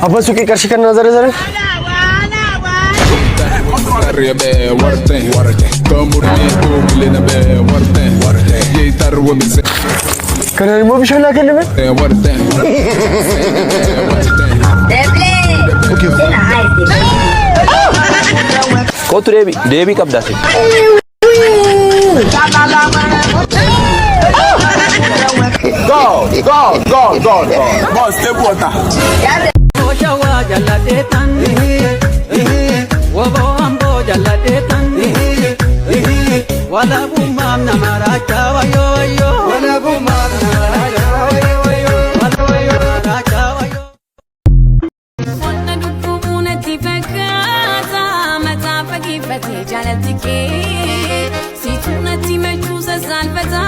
Abbaa suuqii qarshii kan naa zarazare. Kanaan immoo bishaan naa kenname. Kootu deebii deebii qabda ati. Go, go, go, go, go. Boss, take water. Shawaa jalladhee tan woboo amboo jalladhee tan walabummaaf nama raachaa wayyoo wayyoo walabummaaf nama raachaa wayyoo wayyoo raachaa wayyoo. Wanna dhukkubuu natti fakkaata mataa fageeffatee jaalatti kee siituu natti machuu sassaalfata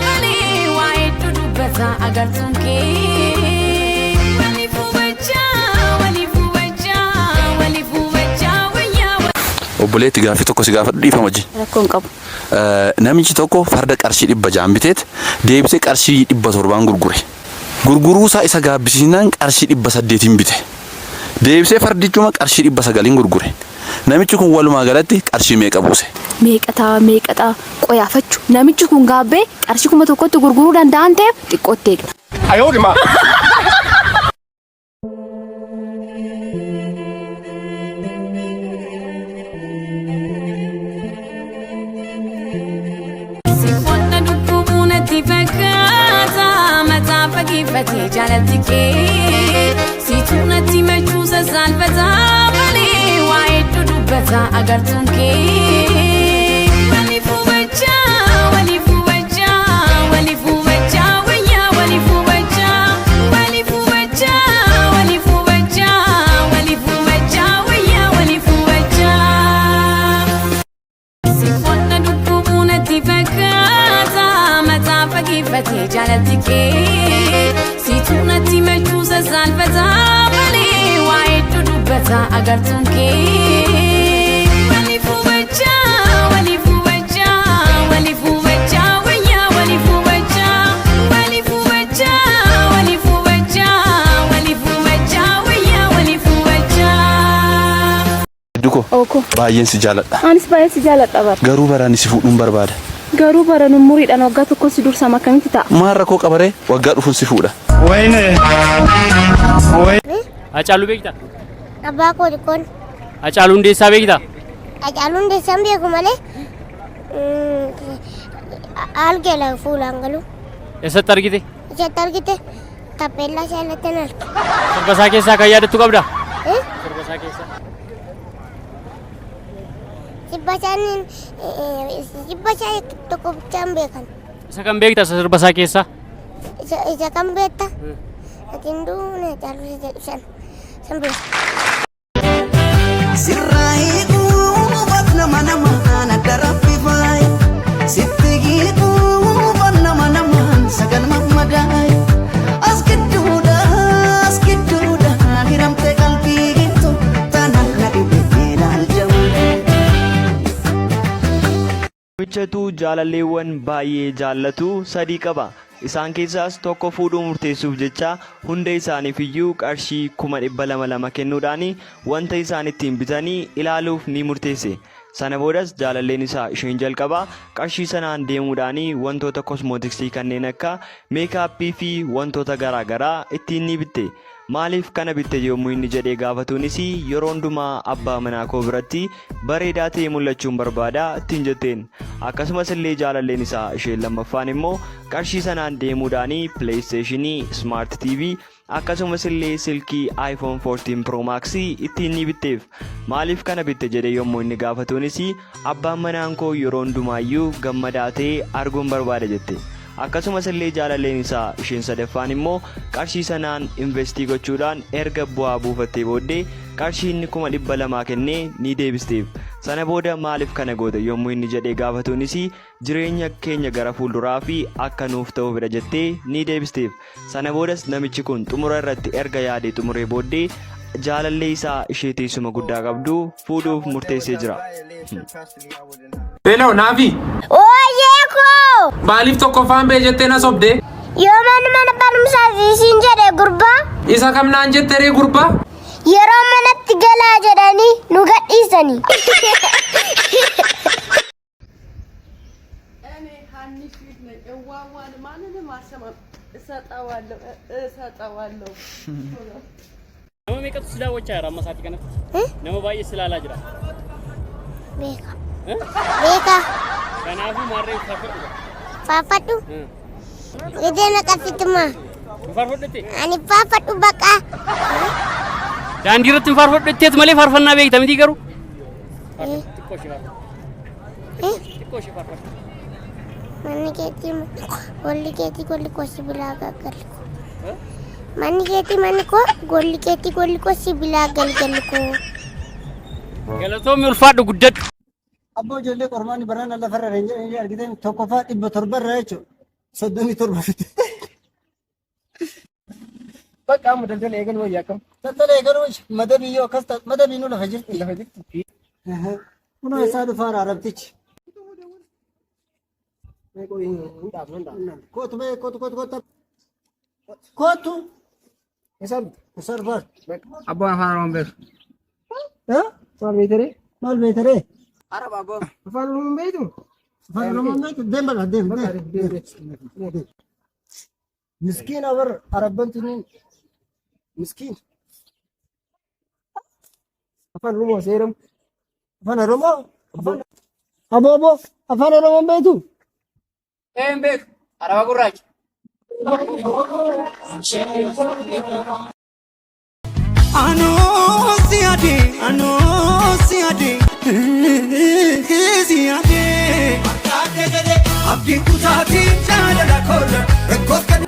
malee waa hedduu dubbata agartuun kee. Waliif hubachaa waliif hubachaa waliif hubachaa wayyaa. Obboleetti gaaffii tokko si gaafadhu dhiifama wajjin. Rakkoo hin qabu. Namichi tokko farda qarshii 600 biteet deebisee qarshii 700n gurgure. Gurguruusaa isa gaabbisiisnaan qarshii 800n bite. Deebisee fardichuma qarshii 900n gurgure. Namichi kun walumaa galatti qarshii meeqa buuse? Meeqa ta'a meeqa ta'a qoyaafachu. Namichi kun gaabbee qarshii 1000tti gurguruu danda'an ta'eef xiqqootti eegna. Wanna dhukkubuu natti fakkaata mataa fageeffatee jaalatti kee siituu natti machuu sassaalfata malee waa hedduu dubbata agartuun kee. Waliif hubachaa waliif hubachaa waliif hubachaa wayyaa waliif hubachaa waliif hubachaa waliif hubachaa waliif hubachaa wayyaa waliif hubachaa. Wanna dhukkubuu natti fakkaata mataa fageeffatee jaalatti kee siituu natti machuu sassaalfata malee waa hedduu dubbata agartuun kee. Waliif hubachaa waliif hubachaa waliif hubachaa wayyaa waliif hubachaa waliif hubachaa waliif hubachaa waliif hubachaa wayyaa waliif hubachaa. Hedduu koo Ookoo. baay'een si jaaladha. Anis baay'ee si jaaladha bara. Garuu baraan si fuudhuun barbaada. Garuu baran umuriidhaan waggaa tokko si dursama akkamitti ta'a? Maal rakkoo qabaree waggaa dhufuun si fuudha. Hacaaluu beektaa? Abbaa koo xiqqoon. Hacaaluu Hundeessaa beektaa? Hacaaluu Hundeessaan beeku malee algeela fuulaan galu. Eessatti argite? Isatti argite taappeellaa isaa irratti hin arge. Sirba isaa keessaa kan yaadattu qabda? Eh? Sirba isaa keessaa. Sirba isaan sirba isaa tokko bichaan beekan. Isa kan beekta isa sirba isaa keessaa? Isa kan beekta? Ati hin duune Hacaaluu isa jedhu sana. San beeka. Sirraa hiikuuf nama namaan adda raffifaay. Sitti hiikuuf nama namaan sagal mammadaay. As gidduudha as gidduudha hiramte qalbii gittu tanaan na dhibee laal jamaa. Namichatu jaalalleewwan baay'ee jaallatu 3 qaba. Isaan keessaas tokko fuudhuu murteessuuf jecha hunda isaaniif iyyuu qarshii 200,000 lama kennuudhaan wanta isaan ittiin bitanii ilaaluuf ni murteesse. Sana boodas jaalalleen isaa isheen jalqabaa qarshii sanaan deemuudhaan wantoota kosmootiksii kanneen akka meekaappii fi wantoota garaa garaa ittiin ni bitte. Maaliif kana bitte yommuu inni jedhee gaafatuunis yeroo hundumaa abbaa manaa koo biratti bareedaa ta'ee mul'achuun barbaada ittiin jetteen. Akkasumas illee jaalalleen isaa isheen lammaffaan immoo qarshii sanaan deemuudhaan pileeyisteeshinii, smart TV akkasumas illee silkii iPhone 14 Pro Max ittiin ni bitteef. Maaliif kana bitte jedhee yommuu inni gaafatuunis abbaan manaan koo yeroo hundumaayyuu gammadaa ta'ee arguun barbaada jette. Akkasumas illee jaalalleen isaa isheen sadaffaan immoo qarshii sanaan investii gochuudhaan erga bu'aa buufattee booddee qarshii inni 200,000 kennee ni deebisteef. Sana booda maaliif kana goote yommuu inni jedhee gaafatuunis jireenya keenya gara fuulduraa fi akka nuuf ta'uufidha jettee ni deebisteef. Sana boodas namichi kun xumura irratti erga yaadee xumuree booddee jaalallee isaa ishee teessuma guddaa qabdu fuudhuuf murteessee jira. Hello, Naafi. Ooyyee koo! Maaliif tokkoffaan bee jettee na sobdee? Yoo mana mana barumsaa siin jedhe gurbaa. Isa kam naan jette ree gurbaa? Yeroo manatti galaa jedhanii nu gadhiisanii. እኔ ሀኒ ስዊት ነኝ። እዋዋን ማንንም አልሰማም። እሰጠዋለሁ እሰጠዋለሁ። Nama meeqatu si daawwachaa jira amma sa'aatii kanatti? Nama baay'ee si ilaalaa jira. Beeka. Beeka. Kanaafuu maarree faarfadhu. Faarfadhu. Gidee naqaffitumaa. Hin faarfadhutti? Ani faarfadhu baqa. Daandii irratti hin faarfadhu jetteet malee faarfannaa beekta miti garuu. Xiqqoo ishee faarfadhu. Xiqqoo ishee faarfadhu. Manni keetii golli keetii golli koo sibiilaa galgalli koo. Manni keetii manni koo golli keetii golli koo sibiilaa galgalli koo. Galatoomi ulfaadhu guddadhu. Abboo ijoollee qormaanni barana lafarra hin jedhanii argitan tokkoffaa 700 irraa jechuudha. 37 fide. Bakka amma daldala eegalu wayya akkam. Daldala eegalu wayya madabii yoo akkas taate madabii nu lafa jirti. Lafa jirti. Kunoo isaa dhufaara arabtichi. Kootu mee kootu kootu kootu. Kootu. Isaan isaan dhufaara. Abbaan afaan Oromoon beeku. Maal beektaree? Maal beektaree? Araba abboo. Afaan Oromoon beektu? Afaan Oromoon beektu deem bakka deem deem. Miskiina bar arabban tuni miskiin. Afaan Oromoo seeramu. Afaan Oromoo. Aboo aboo afaan Oromoon beektu? Ee hin beeku. Araba gurraacha. Anoo si yaade, anoo si yaade, si yaade. Abdiin kutaatiin jaalala kola rakkoof kan.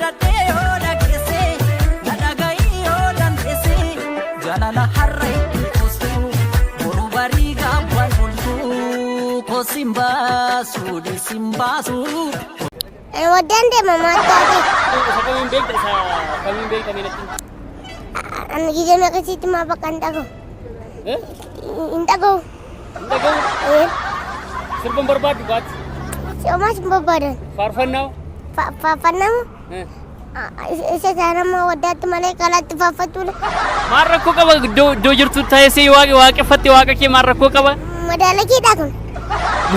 Jaalala harree kustu boru barii gaawwan bultu kosin baasu dhiisin baasu. Ani waddaan deema maal taate? Isa kamiin beekta isa kamiin beekta mee natti? Ani gidee naqasitti maa bakka hin dhagahu. Hin dhagahu. Hin dhagahu? Sirba hin barbaaddu baatti. Si'omaas hin barbaadan. Faarfannaa? Faarfannamu isa isaanammoo waddaatti malee kalaatti faarfattuudha. Maal rakkoo qaba iddoo iddoo jirtu teessee waaqa waaqeffatte waaqa kee maal rakkoo qaba? Madaalakiidha kun.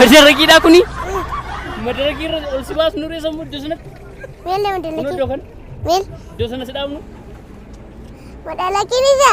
Madarakiidha kuni? Madarakii irra ol si baasnu ree sammuu iddoo sanatti? Meellee Kun madalakii. iddoo kana? Meel Iddoo sana si dhaabnu? Madalakiin isa.